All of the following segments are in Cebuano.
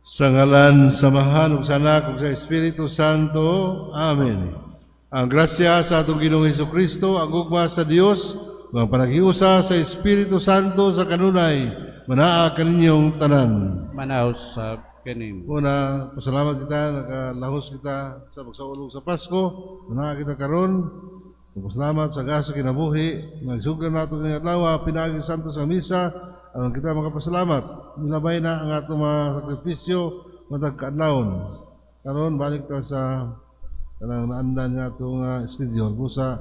Sa ngalan sa Amahan ug sa Anak ug sa Espiritu Santo. Amen. Ang grasya sa atong Ginoong Kristo, ang gugma sa Dios, ug ang panaghiusa sa Espiritu Santo sa kanunay, manaa kaninyong tanan. Manaa usab kanimo. Una, pasalamat kita, nakalahos kita sa pagsaulog sa Pasko, manaa kita karon. Pasalamat sa gas sa kinabuhi, nagsugdan nato ng adlaw, pinaagi sa Santo sa Misa, aron kita makapasalamat. Milabay na ang atong mga sakripisyo matag kaadlawon. Karon balik ta sa kanang naandan nga atong schedule. Busa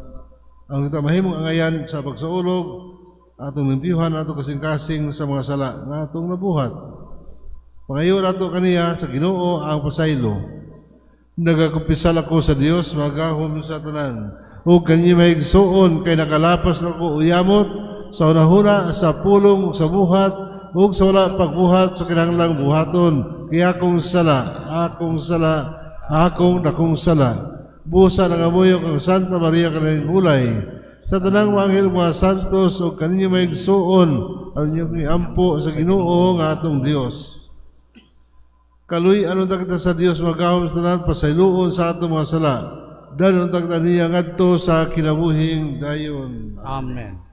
ang kita mahimong angayan sa pagsaulog, atong limpyuhan atong kasing-kasing sa mga sala nga atong nabuhat. Pangayo nato kaniya sa Ginoo ang pasaylo. Nagakumpisal ako sa Dios magahom sa tanan. Ug kaninyong mga igsuon kay nakalapas na ko uyamot sa hunahuna, sa pulong ug sa buhat ug sa wala pagbuhat sa kinahanglang buhaton. Kay akong sala, akong sala, akong dakong sala. Busa nangamuyo kang Santa Maria kanang hulay. Sa tanang mga anghel, mga santos ug kaninyo mga igsuon aron inyong iampo sa Ginoo nga atong Dios. Kaluy-an unta kita sa Dios magahom sa tanan, pasayloon sa atong mga sala. Dalhon unta kita niya ngadto sa kinabuhing dayon. Amen.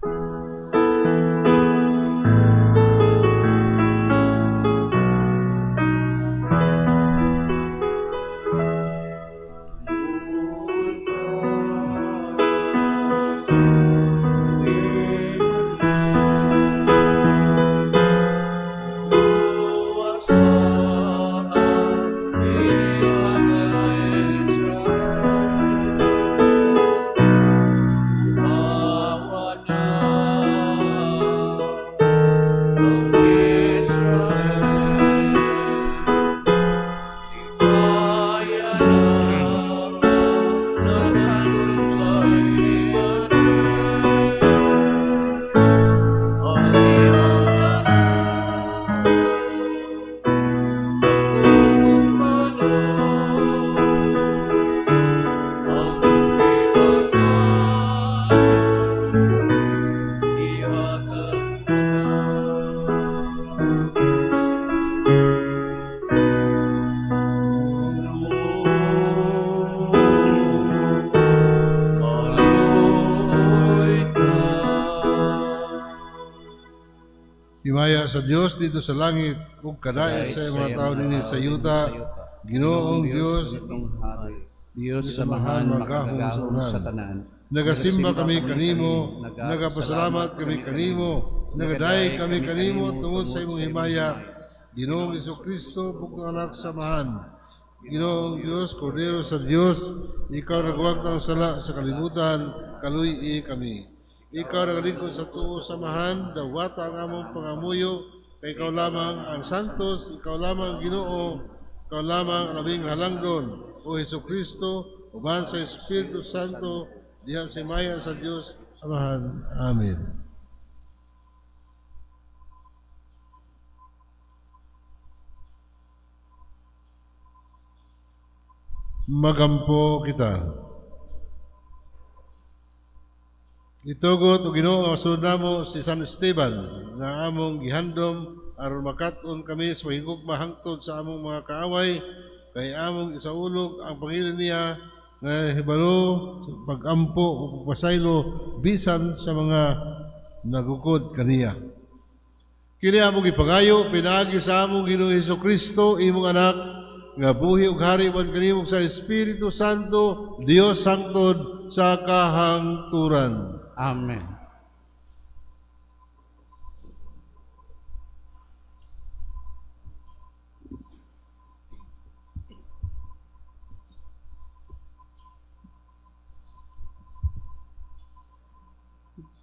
Himaya sa Dios didto sa langit ug kadait sa mga tao dinhi sa yuta. Ginoong Dios, Dios sa Amahan, Amahan, magahom sa makagagahom sa tanan. tanan. Nagasimba kami kanimo, nagapasalamat kami kanimo, nagadayeg kami kanimo tungod sa imong himaya. Ginoong Kristo, bugtong anak sa Amahan. Ginoong Dios, Kordero sa Dios, ikaw nagwagtang sala sa kalibutan, kaluy-i kami. Ikaw nagalingkod sa tuo sa Amahan, dawata ang among pangamuyo, kay ikaw lamang ang santos, ikaw lamang ang Ginoo, ikaw lamang ang labing halangdon, o Hesus Kristo, uban sa Espiritu Santo, diha sa himaya sa Dios Amahan. Amen. Magampo kita. Itugot o Ginoo ang sunod namo si San Esteban nga among gihandom aron makat-on kami sa paghigugma hangtod sa among mga kaaway kay among isaulog ang pangilin niya nga hibalo sa pagampo o pagpasaylo bisan sa mga nagukod kaniya. Kini among gipangayo pinaagi sa among Ginoong Hesukristo, imong anak nga buhi ug hari uban kanimo sa Espiritu Santo, Dios hangtod sa kahangturan. Amen.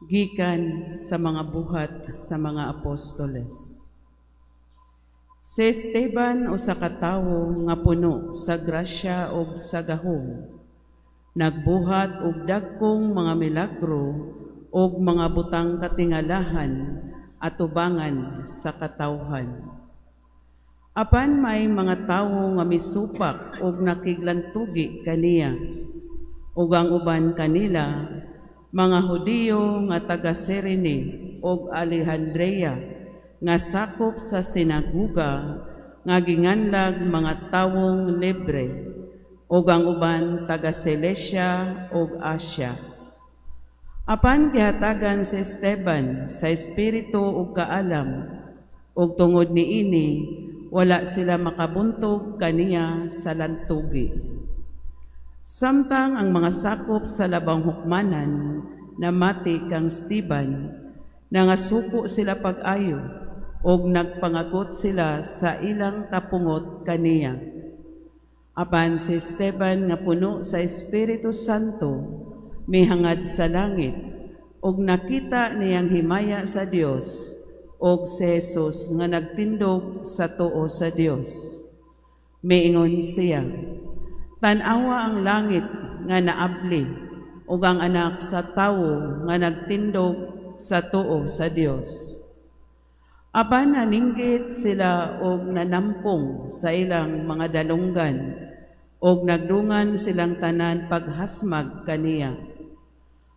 Gikan sa mga buhat sa mga apostoles. Si Esteban usa ka tawo nga puno sa grasya ug sa gahom, nagbuhat og dagkong mga milagro ug mga butang katingalahan atubangan sa katawhan. Apan may mga tawo nga misupak ug nakiglantugi kaniya, ug ang uban kanila mga Hudiyo nga taga Cirene ug Alejandria nga sakop sa sinagoga nga ginganlag mga tawong libre, ug ang uban taga Cilicia ug Asia. Apan gihatagan si Esteban sa espiritu ug kaalam, ug tungod niini wala sila makabuntog kaniya sa lantugi. Samtang ang mga sakop sa labang hukmanan namati kang Esteban, nangasuko sila pag-ayo ug nagpangagot sila sa ilang kapungot kaniya. Apan si Esteban nga puno sa Espiritu Santo, mihangad sa langit ug nakita niyang himaya sa Dios ug si Jesus nga nagtindog sa tuo sa Dios. Miingon siya, "Tan-awa ang langit nga naabli ug ang Anak sa Tawo nga nagtindog sa tuo sa Dios." Apan naninggit sila og nanampong sa ilang mga dalunggan og nagdungan silang tanan paghasmag kaniya.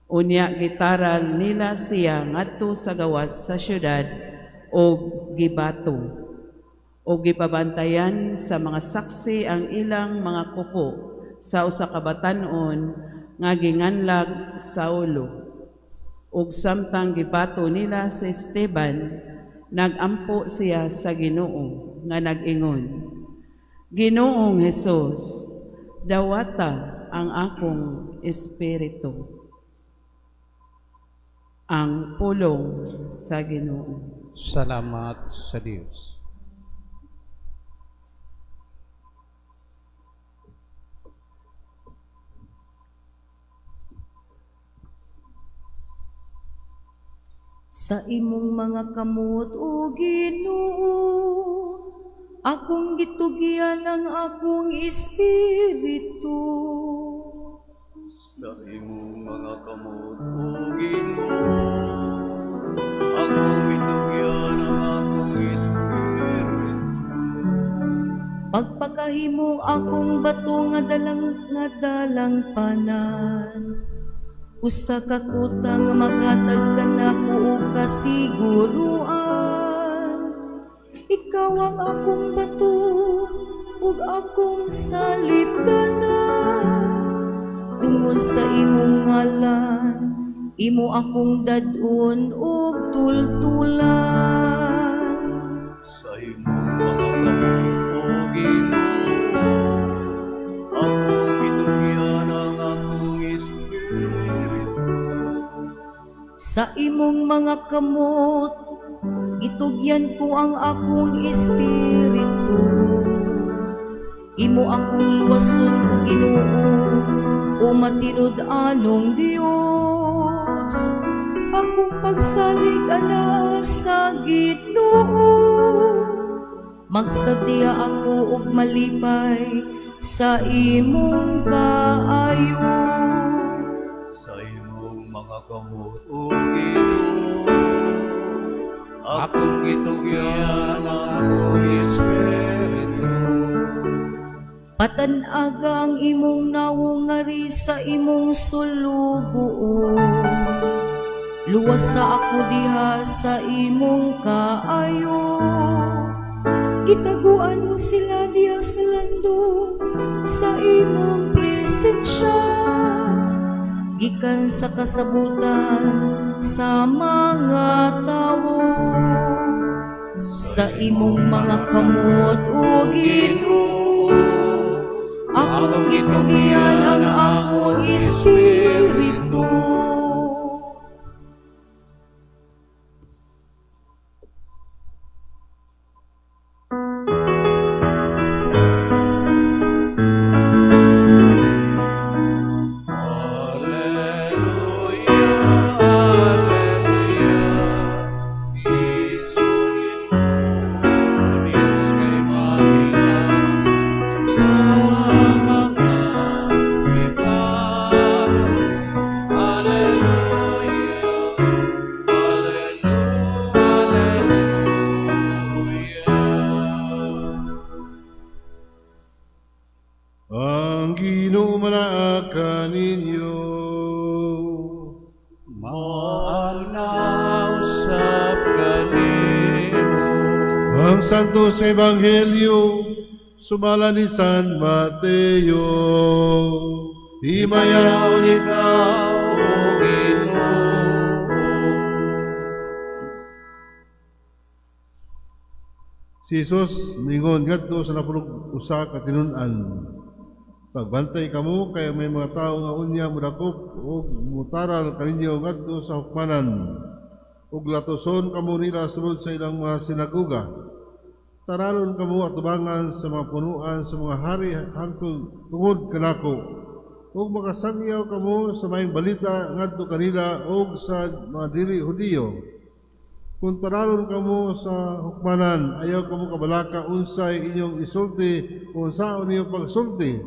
Unya gitaral nila siya ngadto sa gawas sa syudad og gibato, og gipabantayan sa mga saksi ang ilang mga kuko sa usa ka batan-on nga ginganlag Saulo. Ug samtang gibato nila si Esteban, nagampo siya sa Ginoo nga nag-ingon, "Ginoong Hesus, dawata ang akong espiritu." Ang pulong sa Ginoo. Salamat sa Dios. Sa imong mga kamot, O Ginoo, akong gitugyan ang akong espiritu. Sa imong mga kamot, O Ginoo, akong gitugyan ang akong espiritu. Pagpakahimo akong bato nga dalangpanan, usa ka kuta nga maghatag kanako og kasiguruan. Ikaw ang akong bato ug akong salipdanan. Tungod sa imong ngalan, imo akong dad-on og tultulan. Sa imong mga kamot, O Ginoo, akong gitugyan ang akong espiritu. Sa imong mga kamot, gitugyan ko ang akong espiritu. Imo akong luwason, O Ginoo, o matinud-anong Dios. Akong pagsalig anaa sa Ginoo. Magsadya ako og malipay sa imong kaayo. Sa imong mga kamot, O Ginoo, akong gitugyan ang akong espiritu. Patan-aga ang imong nawong ngari sa imong sulugoon. Luwasa ako diha sa imong kaayo. Gitaguan mo sila diha sa landong sa imong presensya, gikan sa kasabutan sa mga tawo. Sa imong mga kamot, O Ginoo, akong gitugyan ang akong espiritu. Alleluia, Alleluia, Isugin mo, Diyos kay maginang sa mga ipano. Alleluia, Alleluia, Alleluia. Ang Ginoo manaa kaninyo. Maana usab kanimo. Ang Ang Santo sa Ebanghelyo sumala ni San Mateo. Himayaon ikaw, O Ginoo. Si Jesus ningon ngadto sa 11 ka tinun-an. Pagbantay kamo kay may mga tawo nga unya modakop ug mutaral kaninyo ngadto sa hukmanan, ug latuson kamo nila sulod sa ilang mga sinagoga. Taralon kamo atubangan sa mga punuan sa mga hari hangtod tungod kanako, ug makasangyaw kamo sa maayong balita ngadto kanila ug sa mga dili Hudiyo. Kung taralon kamo sa hukmanan, ayaw kamo kabalaka unsay inyong isulti o unsaon inyong pagsulti,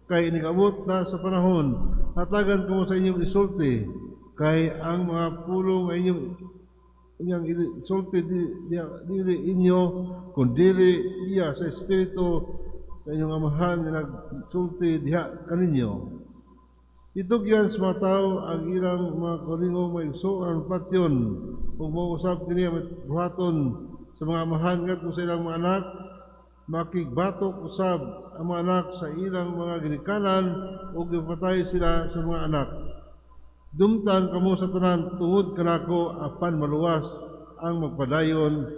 kay inig-abot na sa panahon, hatagan kamo sa inyong isulti, kay ang mga pulong nga inyong inyong isulti dili inyo, kun dili iya sa Espiritu sa inyong Amahan nga nagsulti diha kaninyo. Itugyan sa mga tao ang ilang mga kaugalingong mga igsuon patyon, ug mao usab kini ang buhaton sa mga amahan ngadto sa ilang mga anak. Makigbatok usab ang mga anak sa ilang mga ginikanan ug ipatay sila sa mga anak. Dumtan kamo sa tanan tungod kanako, apan maluwas ang magpadayon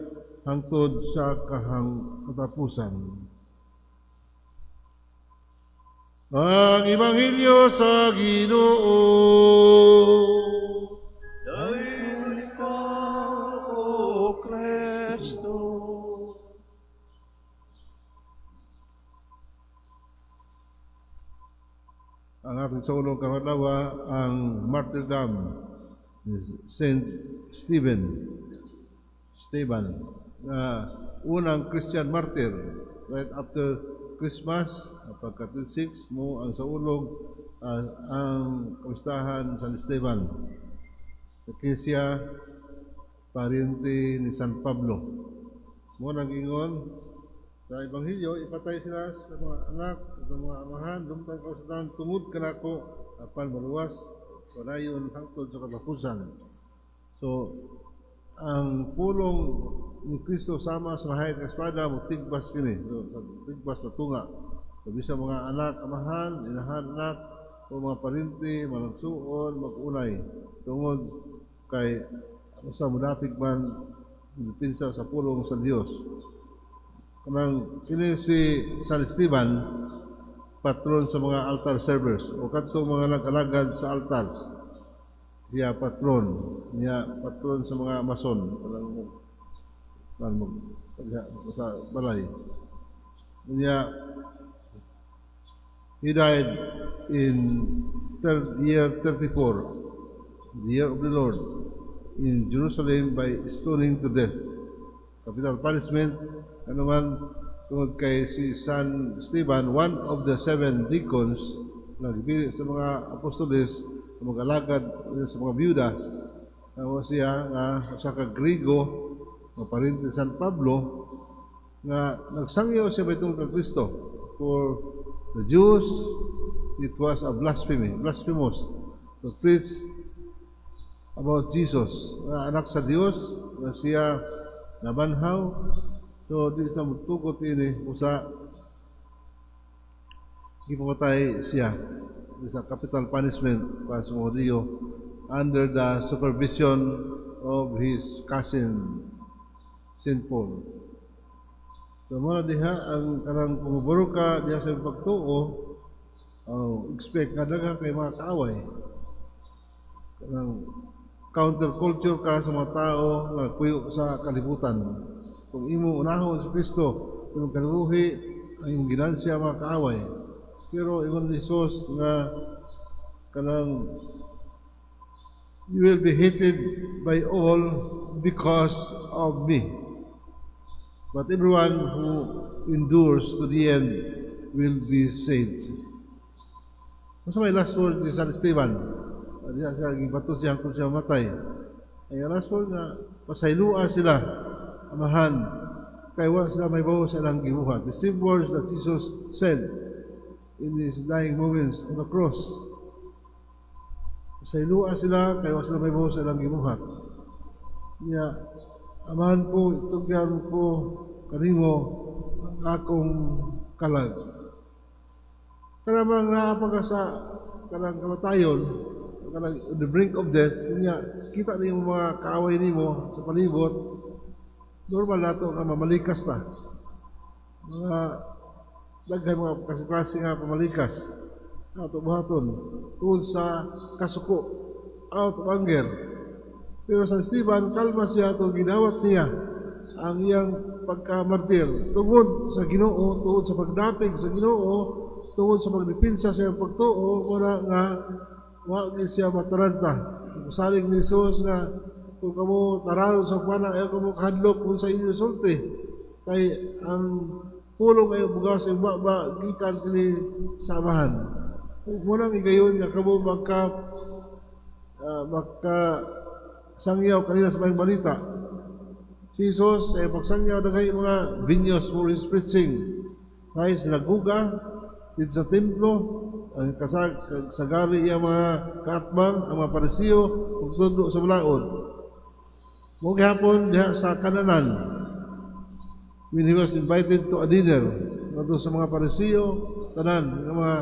hangtod sa kahang katapusan. Ang Ebanghelyo sa Ginoo. Dayon ikaw, O Kristo. Ang ating saulog karong adlaw ang martyrdom ni Saint Stephen, Esteban, unang Christian martyr right after Christmas, pagka 26 mo ang saulog ang kapistahan San Esteban. Sa pariente ni San Pablo. Mo nang ingon sa Ebanghelyo, ipatay sila sa mga anak, sa mga amahan, dumtang ka sa tanan, tungod kanako, apan maluwas, padayon hangtod sa katapusan. So, ang pulong ni Kristo sama sa mahayag nga espada, motigbas kini. So, tigbas patunga. So, bisa mga anak, amahan, inahan, anak, o mga parinti, malagsuon, mag-unay. Tungod kay sa munapig man, depensa sa pulong sa Dios. Kanang kini si San Esteban, patron sa mga altar servers o kadtong mga nag-alagad sa altars. Siya patron, niya patron sa mga mason, kanang sa balay. Niya, he died in third year 34, the year of the Lord, in Jerusalem by stoning to death. Capital punishment, ano man, tungod kay si San Esteban, one of the 7 deacons, nagbili sa mga apostoles, mag-alagad sa mga byuda. Ako siya nga usa ka Griego, nga parente San Pablo, nga nagsangyaw siya baitong kang Kristo. For the Jews, it was a blasphemy, blasphemous, to preach about Jesus, nga anak sa Dios, nga siya nabanhaw. So, di na mutugot ini, usa gipamatay siya sa capital punishment para sa mga Hudiyo under the supervision of his cousin, Saint Paul. So, muna diha, ang kanang kumuburo ka diha sa pagtuo, oh, expect nga daghan kay mga kaaway. Kanang counterculture ka sa mga tao nga kuyo sa kalibutan. Kung imo unahon si Kristo, imong kinabuhi, ang imong ginansya mga kaaway. Pero ingon ni Jesus nga kanang you will be hated by all because of me. But everyone who endures to the end will be saved. Unsa may last word ni San Esteban? Diya siya, gibato siya hangtod siya mamatay. Ang last word nga, pasaylua sila, amahan, kay wa sila may bawo sa ilang gibuhat. The same words that Jesus said in his dying moments on the cross. Pasaylua sila, kay wa sila may bawo sa ilang gibuhat. Niya, amahan ko, itugyan ko kanimo ang akong kalag. Kanang naa pa ka sa kanang kamatayon, kanang on the brink of death, unya kita nimo mga kaaway nimo sa palibot, normal nato nga mamalikas ta. Mga daghay mga klase nga pamalikas ato buhaton tungod sa kasuko, out of anger. Pero sa Esteban, kalma siya itong gidawat niya ang iyang pagkamartir tungod sa Ginoo, tungod sa pagdapig sa Ginoo, tungod sa pagdepensa sa iyang pagtuo, wala nga wa gyud siya mataranta. Salig ni Jesus nga kung kamo tararon sa pana, ayaw kamo kahadlok kung sa inyo sulti. Kay ang pulong ay bugaw sa baba gikan kini sa Amahan. Kung munang igayon nga kamo maka sangyaw kanila sa maayong balita. Si Jesus ay pagsangyaw daghay mga venues for his preaching. Kay sinaguga, dito sa templo, ang kasagari iya mga kaatbang, ang mga Parisiyo, ug tudlo sa balaod. Mao gihapon diha sa Kananan, when he was invited to a dinner, ngadto sa mga Parisiyo, tanan, nga mga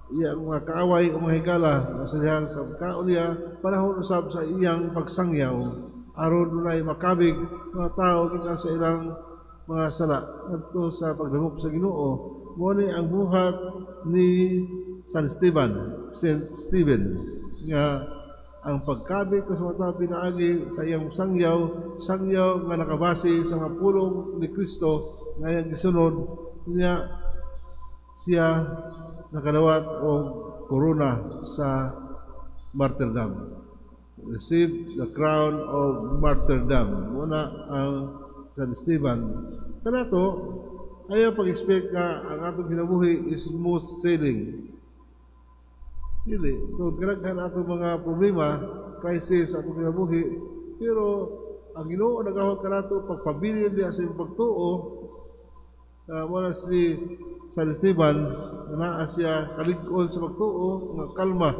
iya mga kaaway o mga higala sa diha sa kaon niya, panahon usab sa iyang pagsangyaw, aron dunay makabig mga tao gikan sa ilang mga sala ngadto sa pagdangop sa Ginoo. Mao ni ang buhat ni San Esteban, Saint Stephen, nga ang pagkabig sa mga tao pinaagi sa iyang sangyaw, sangyaw nga nakabase sa mga pulong ni Kristo nga iyang gisunod niya, siya nakadawat og korona sa martyrdom. Receive the crown of martyrdom. Muna ang San Esteban. Kanato, ayaw pag-expect nga ang atong kinabuhi is smooth sailing. Dili. So, kadaghan atong mga problema, crisis atong kinabuhi, pero ang Ginoo nagahog kanato pagpabilin diha sa imong pagtuo, wala si San Esteban, nga naa siya kalig-on sa pagtuo, nga kalma,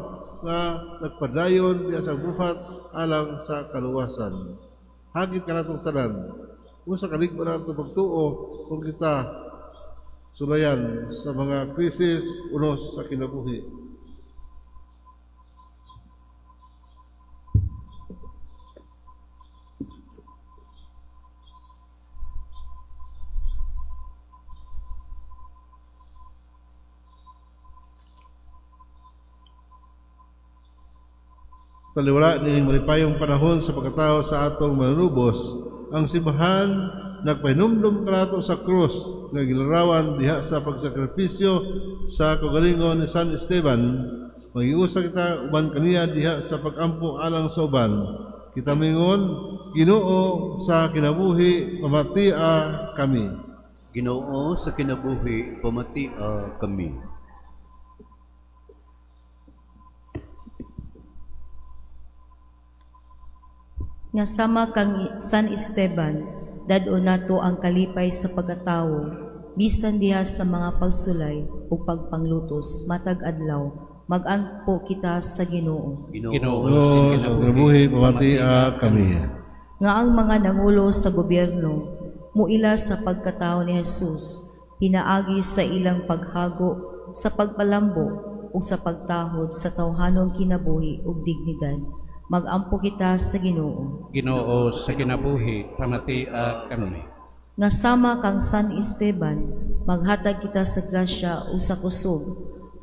nga nagpadayon diha sa buhat alang sa kaluwasan. Hagit kanatong tanan. Unsa kalig-on ang atong pagtuo kung kita sulayan sa mga krisis unos sa kinabuhi. Taliwala nining malipayong panahon sa pagkatao sa atong manunubos, ang simbahan nagpahinumdum kanato sa krus nga gilarawan diha sa pagsakripisyo sa kaugalingon ni San Esteban. Magiusa kita uban kaniya diha sa pagampo alang sa uban. Kita mingon, Ginoo sa kinabuhi, pamatia kami. Ginoo sa kinabuhi, pamatia kami. Nga sama kang San Esteban, dad-on nato ang kalipay sa pagkatawo, bisan diha sa mga pagsulay ug pagpanglutos matag adlaw, mag-ampo kita sa Ginoo. Ginoo, Ginoo Ginoo sa kinabuhi, pamatia kami. Nga ang mga nangulo sa gobyerno muila sa pagkatao ni Jesus, pinaagi sa ilang paghago, sa pagpalambo ug sa pagtahod sa tawhanong kinabuhi ug dignidad, mag-ampo kita sa Ginoo. Ginoo sa kinabuhi, pamatia kami. Nga sama kang San Esteban, maghatag kita sa grasya ug sa kusog,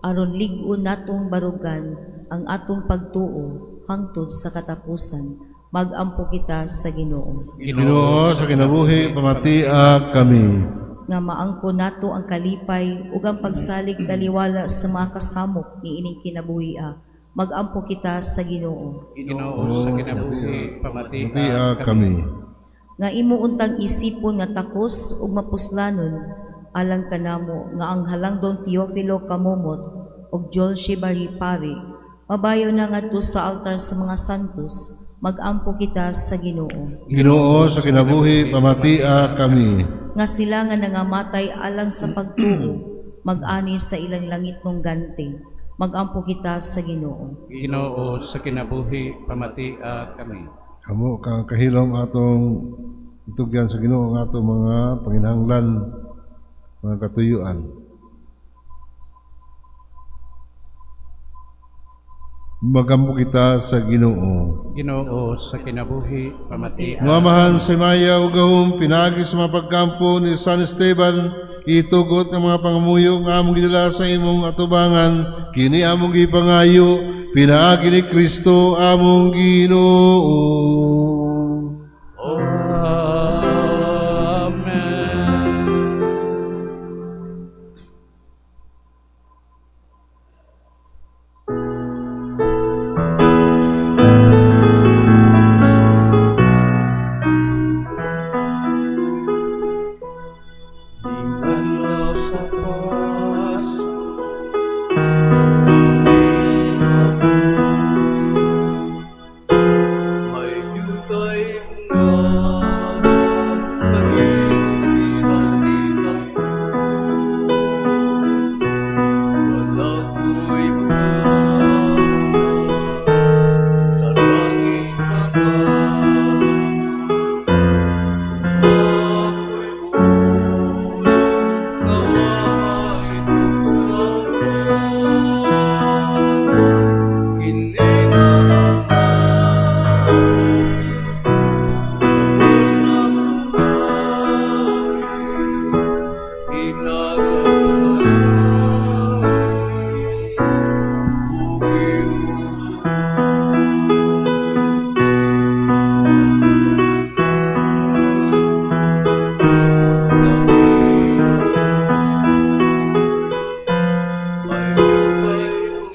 aron lig-on natong barugan ang atong pagtuo hangtod sa katapusan. Mag-ampo kita sa Ginoo. Ginoo sa kinabuhi, pamatia kami. Nga maangko nato ang kalipay ug ang pagsalig taliwala sa mga kasamok niining kinabuhia. Mag-ampo kita sa Ginoo. Ginoo sa kinabuhi, pamatia Pamatia kami. kami. Nga imo untang isipon nga takos ug mapuslanon alang kanamo nga ang halangdong Teofilo Camomot ug Joel Shibari Pari mabayo na ngadto sa altar sa mga santos. Mag-ampo kita sa Ginoo. Ginoo sa kinabuhi, pamatia kami. Nga sila nga nangamatay alang sa pagtuo mag-ani sa ilang langitnong ganti. Mag-ampo kita sa Ginoo. Ginoo sa kinabuhi, pamatia kami. Amo kang kahilom atong Itugyan sa Ginoo ang ato mga panginahanglan, mga katuyuan. Magampo kita sa Ginoo. Ginoo sa kinabuhi, pamatia. Nga Amahan sa himaya ug gahom pinaagi sa mga pagkampo ni San Esteban, itugot ang mga pangamuyo nga among gidala sa imong atubangan, kini among gipangayo pinaagi ni Kristo among Ginoo. Amen. Adlaw sa Pasko, may jutay bungas, pag-ibig sa tinapos. Wala ko'y bungas, sa langit taas. Ako'y bulong, nawawalito sa ulan. Kini nga ang na kunwari,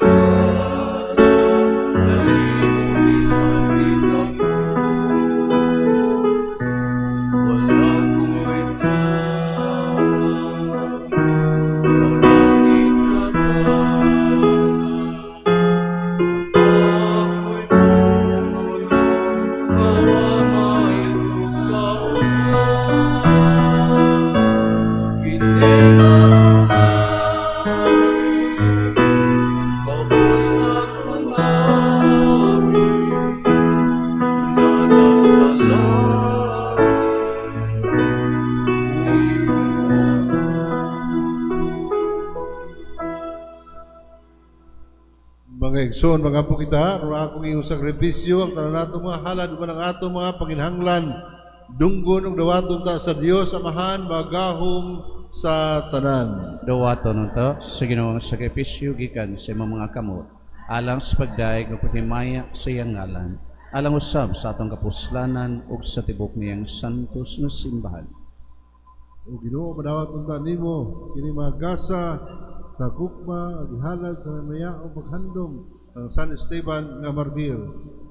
inagas sa langit, uging Mga igsoon, mga po kita, aron akong iyong sakripisyo, ang tanan nato mga halad uban ang ato mga panginhanglan, dunggon ug dawaton ta sa Dios Amahan, magahom sa tanan. Dawaton unta sa Ginoo ang sakripisyo gikan sa imong mga kamot alang sa pagdayeg ug paghimaya sa iyang ngalan, alang usab sa atong kapuslanan ug sa tibok niyang santos nga simbahan. O Ginoo, madawat unta nimo kini mga gasa sa gugma ug gihalad sa mayaong paghandom ang San Esteban nga martir.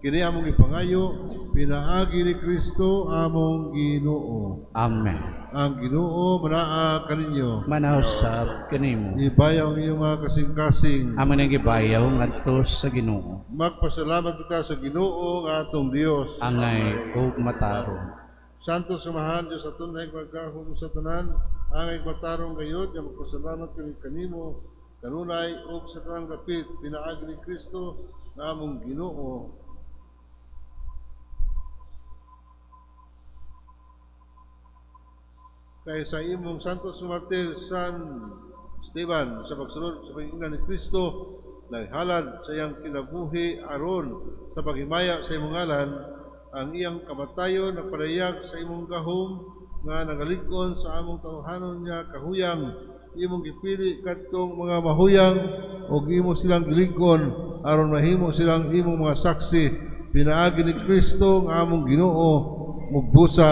Kini among gipangayo pinaagi ni Kristo among Ginoo. Amen. Ang Ginoo manaa kaninyo. Manausab kanimo. Ibayaw ang iyong mga kasing-kasing. Amo nang gibayaw ngadto sa Ginoo. Magpasalamat kita sa Ginoo nga atong Dios. Angay ug matarong. Santo Samahan, Diyos aton na magkahom sa tanan, angay matarong gayod, nga magpasalamat kami kanimo, kanunay ug sa tanang dapit, pinaagi ni Kristo nga among Ginoo. Kay sa imong Santos Martir San Esteban sa pagsunod sa pag-ingnan ni Kristo, naghalad sa iyang kinabuhi aron sa paghimaya sa imong ngalan, ang iyang kamatayon nagpadayag sa imong gahom nga nagalig-on sa among tawhanon niya kahuyang. Imong gipili kadtong mga mahuyang ug imo silang gilig-on aron mahimo silang imong mga saksi pinaagi ni Kristo nga among Ginoo. Mugbusa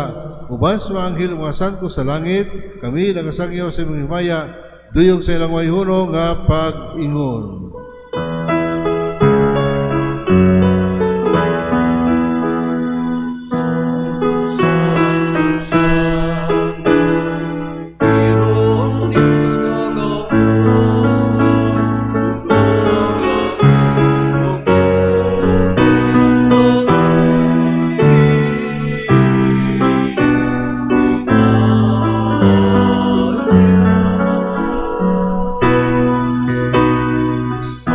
uban sa mga anghel ug mga santo sa langit, kami nagasangyaw sa imong himaya duyog sa ilang wayhono nga pag-ingon. Santo, Santo, Ginoong Diyos nga gahom, puno ang langit ug sa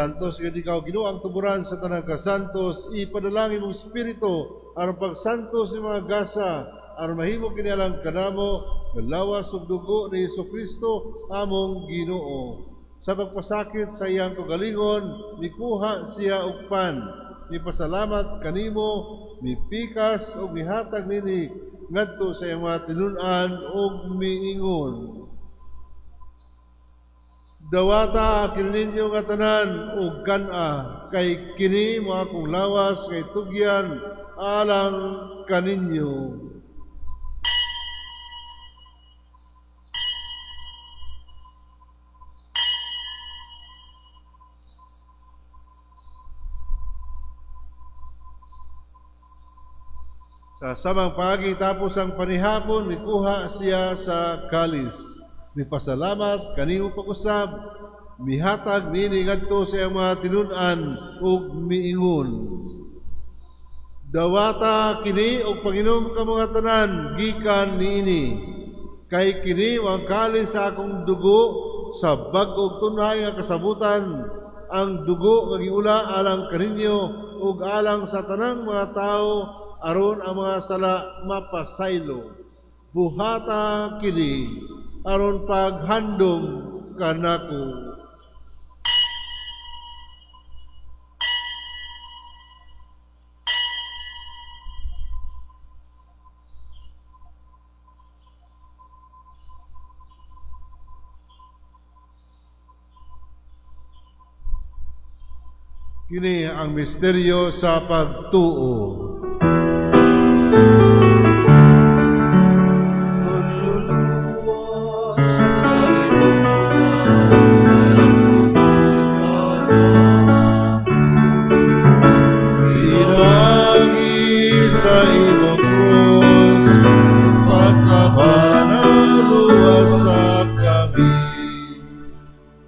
Santos gid ikaw Ginoo ang tuburan sa tanang kasantos, ipadalangin imong espiritu aron pagsantos sa mga gasa aron mahimo kini alang kanamo nga lawas ug dugo ni Hesukristo among Ginoo. Sa pagpasakit sa iyang kaugalingon, mikuha siya og pan, mipasalamat kanimo, mipikas ug mihatag nini ngadto sa iyang mga tinun-an ug miingon: "Dawata kini ninyo nga tanan ug kan-a, kay kini mao akong lawas nga itugyan alang kaninyo." Sa samang paagi, tapos ang panihapon, mikuha siya sa kalis. Mipasalamat kanimo pag-usab, mihatag nini ngadto sa iyang mga tinun-an ug miingon: "Dawata kini ug panginom kamo nga tanan gikan niini, kay kini ang kalis sa akong dugo sa bag-ong tunhay nga kasabutan, ang dugo nga giula alang kaninyo ug alang sa tanang mga tawo aron ang mga sala mapasaylo. Buhata kini aron paghandom kanako." Kini ang misteryo sa pagtuo. Manluluwas sa kalibutan, nagubos ka namo. Pinaagi sa imong krus, pagkapanaluwas sa kami.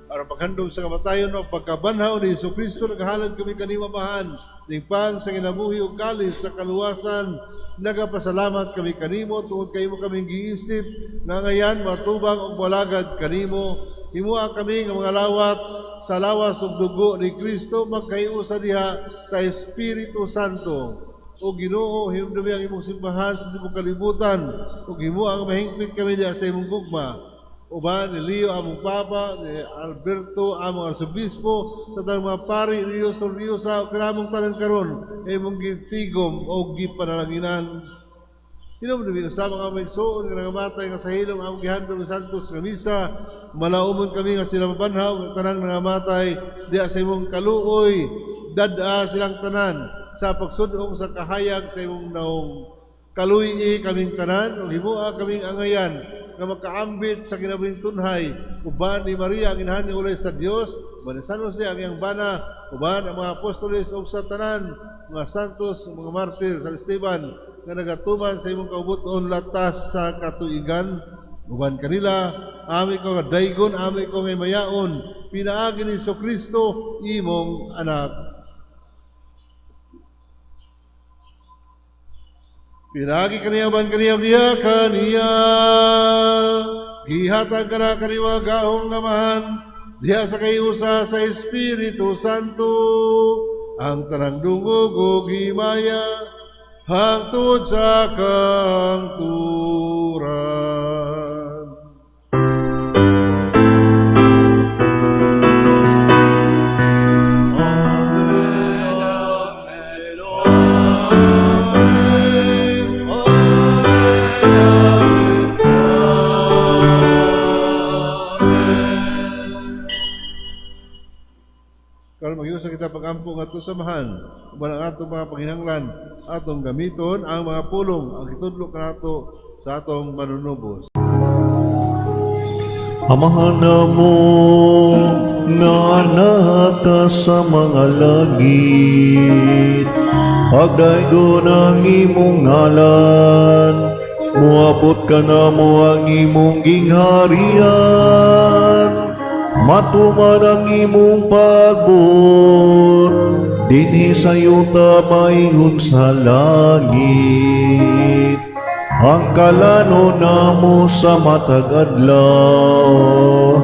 Aron paghandom sa kamatayon o pagkabanhaw ni Hesukristo, naghalad kami kanimo, Amahan, ning pan sa kinabuhi ug kalis sa kaluwasan. Nagapasalamat kami kanimo tungod kay imo kaming giisip nga ngayan matubang og malagad kanimo. Himoa kami nga mga lawat sa lawas ug dugo ni Kristo magkahiusa diha sa Espiritu Santo. O Ginoo, hinumdumi ang imong simbahan sa tibuok kalibutan ug himoa nga mahingpit kami diha sa imong gugma. Uban ni Leo among Papa, ni Alberto among Arsobispo, sa tanang mga pari, Rio Rio sa kanamong tanan karon, imong gitigom o gipanalanginan. Hinumdumi usab ang among igsoon nga nangamatay nga sa hilom among gihandom sa Santos nga Misa, malaumon kami nga sila mabanhaw nga tanang nangamatay diha sa imong kaluoy, dad-a silang tanan sa pagsudong sa kahayag sa imong naong. Kaluy-i kaming tanan ug himoa kaming angayan nga makaambit sa kinabuhing tunhay uban ni Maria ang inahan nga ulay sa Dios, uban ni San Jose ang iyang bana, uban ang mga apostoles ug sa tanan mga santos, mga martir sa Esteban nga nagatuman sa imong kaubuton latas sa katuigan. Uban kanila ami ko nga daygon, ami ko nga mayaon pinaagi ni Kristo imong anak. Pinaagi kaniya uban kaniya diha kaniya, gihatag kana kanimo gahom nga Amahan diha sa kahiusa sa Espiritu Santo ang tanang dungog ug himaya hangtod sa kangturan. Amen, amen, amen, amen, amen. Karon maghiusa kita pag-ampo ngadto sa Amahan uban ang atong mga panginahanglan atong gamiton ang mga pulong ang gitudlo kanato sa atong manunubos. Amahan namo nga naa ka sa mga langit, pagdaygon ang imong ngalan, muabot kanamo ang imong gingharian, matuman ang imong pagbuot, dinhi sa yuta maingon sa langit. Ang kalano namo sa matag adlaw,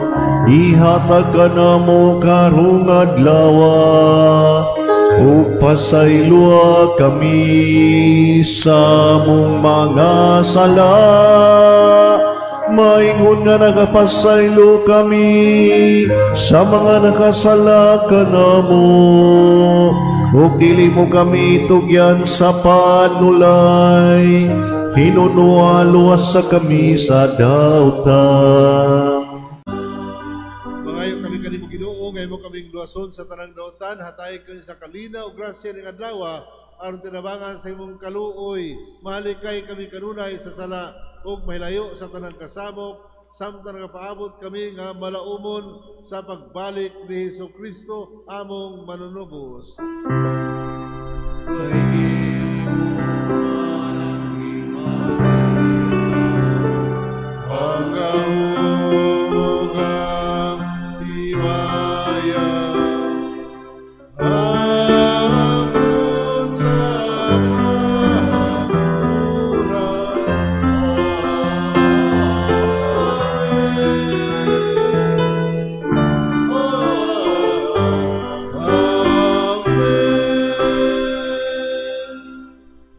Ihatag kanamo karong adlaw ug pasayloa kami sa among mga sala, maingon nga nagapasaylo kami sa mga nakasala kanamo, ug dili mo kami tugyan sa panulay, hinunoa luwasa kami sa dautan. Mangayo kami kanimo, Ginoo, nga imo kaming luwason sa tanang dautan, hatagi kami sa kalinaw ug grasya ning adlaw aron tinabangan sa imong kaluoy, mahalikay kami kanunay sa sala ug mahilayo sa tanang kasamok samtang nagapaabot kami nga malaumon sa pagbalik ni Hesus Kristo among manunubos. Kay imo ang Ang gahom ug ang himaya hangtod sa kahangturan. Amen. Amen.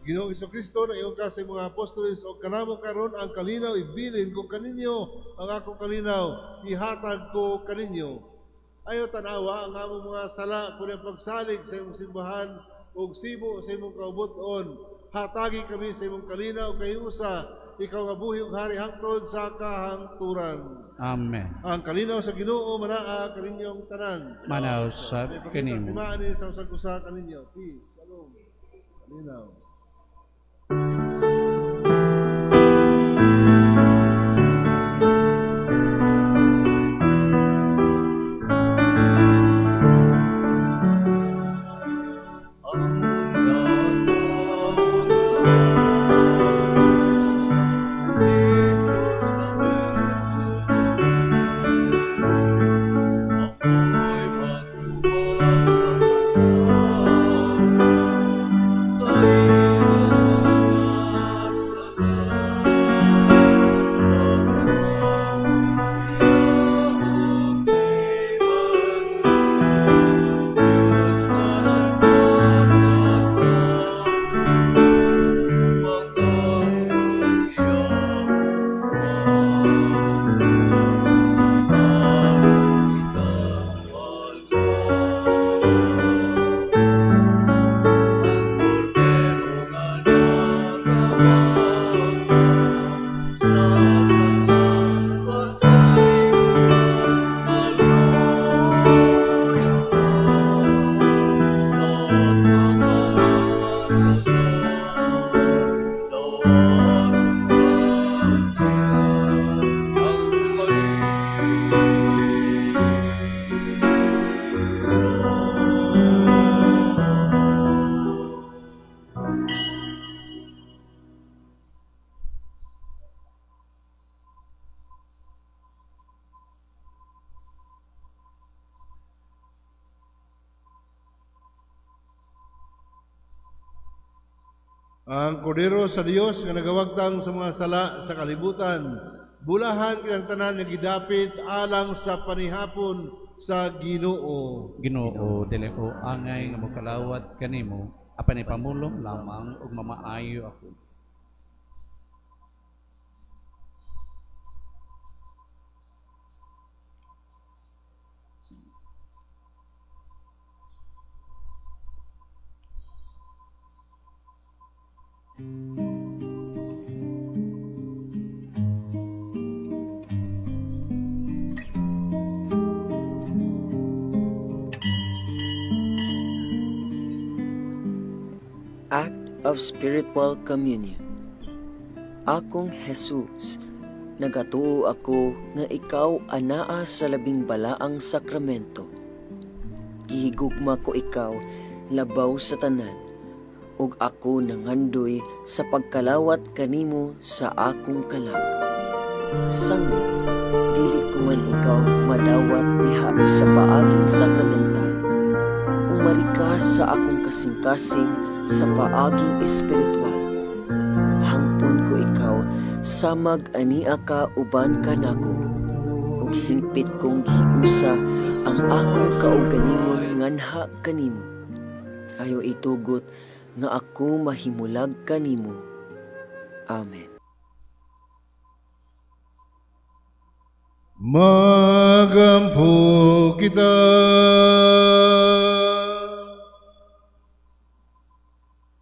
Ginoong Kristo, nag-ingon ka sa mga apostoles o kanamo karon, "Ang kalinaw ibilin ko kaninyo, ang akong kalinaw ihatag ko kaninyo." Ayaw tanawa ang among mga sala, kundi ang pagsalig sa imong simbahan ug sibo sa imong kaubuton. Hatagi kami sa imong kalinaw kahiusa, ikaw nga buhi ug hari hangtod sa kahangturan. Amen. Ang kalinaw sa Ginoo manaa kaninyong tanan. Manaw sab May pakita kanimo. timaan ni sa usag-usa kaninyo. Peace. Shalom. Kalinaw. Ang nataon dito sa Bethlehem, ako'y magluwas sa kataw sa ilang mga sala. Pagkatapos siya og Diyos nga nagpatata, Makakasya ang Ang kordero nga nagawag sa sala sa kalibutan, kaluoy ka sa makasasala. Dawaton ka ang kalinaw. Ang kordero sa Dios nga nagawagtang sa mga sala sa kalibutan. Bulahan kitang tanan nga gidapit alang sa panihapon sa Ginoo. Ginoo, dili ko angay nga mokalawat kanimo, apan ipamulong lamang ug mamaayo ako. Act of Spiritual Communion. Akong Jesus, nagatuo ako nga ikaw anaa sa labing balaang sakramento. Gihigugma ko ikaw labaw sa tanan, ug ako nangandoy sa pagkalawat kanimo sa akong kalag. Sangit, dili ko man ikaw madawat diha sa paaging sakramental, umari ka sa akong kasing-kasing sa paaging espiritual. Hangpon ko ikaw samag ania ka uban kanako ug Hingpit kong giusa ang akong kaugalingon nganha kanimo. Ayaw itugot nga ako mahimulag kanimo. Amen. Magampo kita.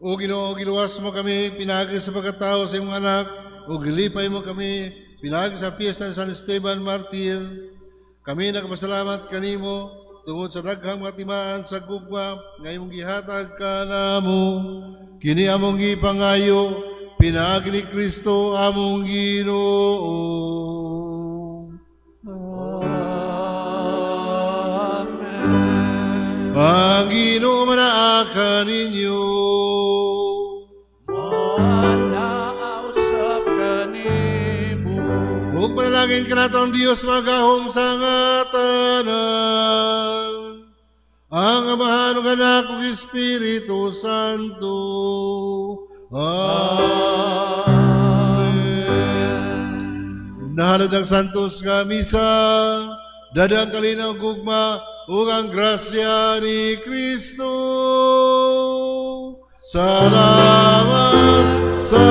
O Ginoo, giluwas mo kami, pinaagi sa pagkatao sa imong anak, o gilipay mo kami, pinaagi sa piyesta ni San Esteban Martir. Kami nagpasalamat kanimo tungod sa daghang mga timaan sa gugma nga imong gihatag kanamo. Kini among gipangayo, pinaagi ni Kristo among Ginoo. Ang Ginoo manaa kaninyo. Manausap kanimo. Ug panalangin kanato ang Dios magahom sa nga tanan. Ang Amahan ug Anak ug Espiritu Santo. Amen. Nahalad ang santos nga misa, dadang kalinaw gugma ug ang grasya ni Kristo. Salamat sa